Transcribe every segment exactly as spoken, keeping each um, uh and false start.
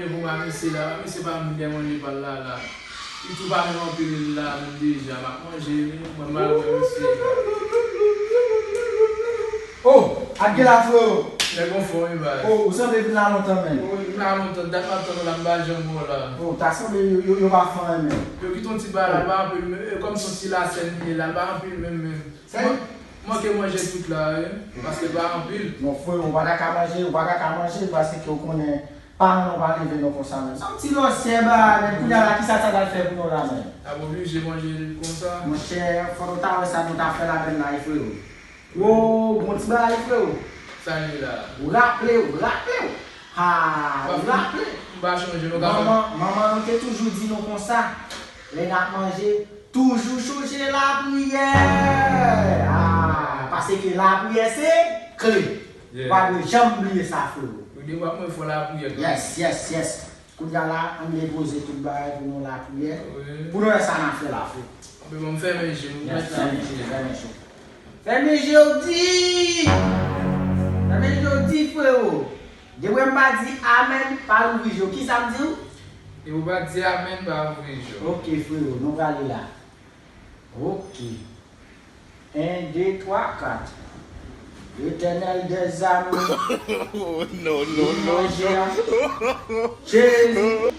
Bon, ba misye la, misye pa menm gen manje pa l la, la. Li tou pa menm anpil la, menm deja, m ap manje, wi, mwen mal wè misye. Oh, ak gen la, freo. Nèg anfòm, wi, baz. Oh, ou sanble vin la lontan, menm. Wi, m la lontan, dat m ap tann ou la, m pa janm wè w la. Oh, ta sanble yo, yo, yo pa fan, menm. Yo ki t on ti bagay la, pa anpil, menm, e kòm s on ti lasèn li ye la, l pa anpil, menm, menm. Sa yo? Manke manje tout la, wi, paske l pa anpil. Non, freo, ou pa ta ka manje, ou pa ta ka manje, paske ou konnen, paran nou pa leve nou konsa menm. Se yon ti lòsyè bagay, men kounye a la, kisa sa pral fè pou nou la menm? N ap oblije manje l konsa. Monchè, fò nou ta wè sa nou ta fè ladann la, wi, freo. Wo, bon ti bagay, wi, freo. Sa n ye la? Ou raple w, raple w. Ha, ou raple? M pa chonje, nou ka fè. Manman, manman nou te toujou di nou konsa, lè n ap manje, toujou chonje lapriyè. Ah, paske lapriyè se kle. Ou pa dwe janm bliye sa, freo. Yo di w ap mwen fò lapriyè kanmenm. Yes, yes, yes. Kounye a la, ann depoze tout bagay pou nou lapriyè. Pou nou wè sa n ap fè la, freo. Anben, bon, m fèmen je m, m mèt lapriyè. Fèmen je, fèmen je. Fèmen je w di! Fèmen je w di, freo! Depi m pa di amèn, pa louvri je w. Kisa m di w? Depi w pa di amèn, pa louvri je w. Ok, freo, nou prale la. Ok. En, de, twa, kat. Letènèl dèzame. Oh, non, non, non, non. Jezi.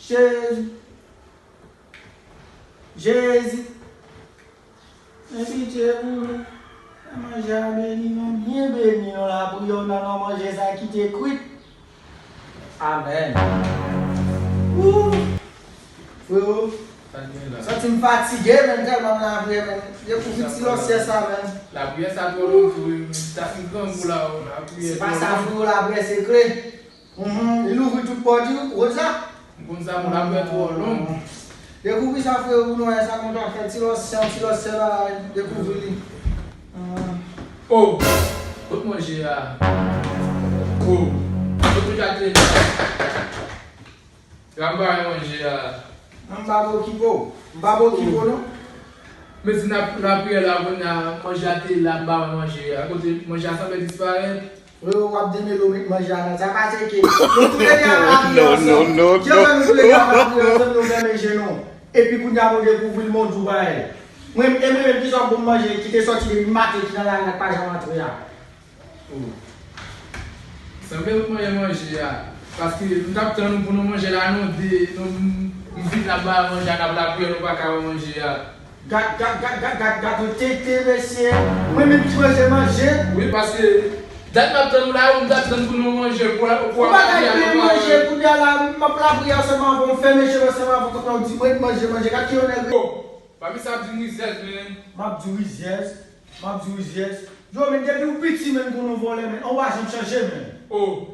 Jezi. Jezi. Men pitye pou nou. Fè manje a beni nou, byen beni nou lapriyè w nan non manje sa ki te kwit. Amèn. Woo! Freo, santi m fatige menm tèlman m lapriyè menm. Dekouvri ti lòsyè sa menm. Lapriyè sa twò long tou wi. M ta fin grangou la o. Lapriyè twò long. Se pa sa freo, lapriyè se kle. Li louvri tout pòt wi, ou konn sa? M konn sa, men lapriyè twò long. Dekouvri sa freo pou nou wè sa nou ta fè ti lòsyè, ti lòsyè la, dekouvri li. Oh! Kot manje a? Oh! Kot manje a te ye? Epa m pa wè manje a. Non, m pa vle okipe w. M pa vle okipe w non. Men si n ap lapriyè la kounye a, manje a te la, m pa wè manje a. Kote manje a sanble disparèt. Freo, w ap demele w met manje a nan. Sa pa seke. Nou tou lede ap lapriyè ansanm. Jan fè nou tou lede ap lapriyè ansanm, nou fèmen je nou. Epi kounye a pou dekouvri l, men w di w pa wè l. Mwen, e mwen menm, kisa w ap ban m manje ki te sòti depi maten ki nan lari a k pa janm antre a? Oh. Sanble nou t manyen manje a. Paske m t ap tann ou pou nou manje la, nou de, nou, m vin ap ba manje a, n ap lapriyè, nou pa ka wè manje a. Gad, gad, gad, gad, gad, gad yon tenten, mesye. Mwen menm ki manje manje. Wi, paske dat m ap tann ou la, ou m t ap tann pou nou manje, pou, pou w ap lapriyè, nou pa wè. Manje, kounye a la, m ap lapriyè sèlman avè w, m fèmen je m sèlman avè w, kounye a w di mwen manje, manje, gad ki yon nèg. Bon, pa misye ap di m rizyèz, men. M ap di w rizyèz. M ap di w rizyèz. Yo, men depi w piti, men, pou nou vòlè, men, an w pa janm chanje, men. Oh.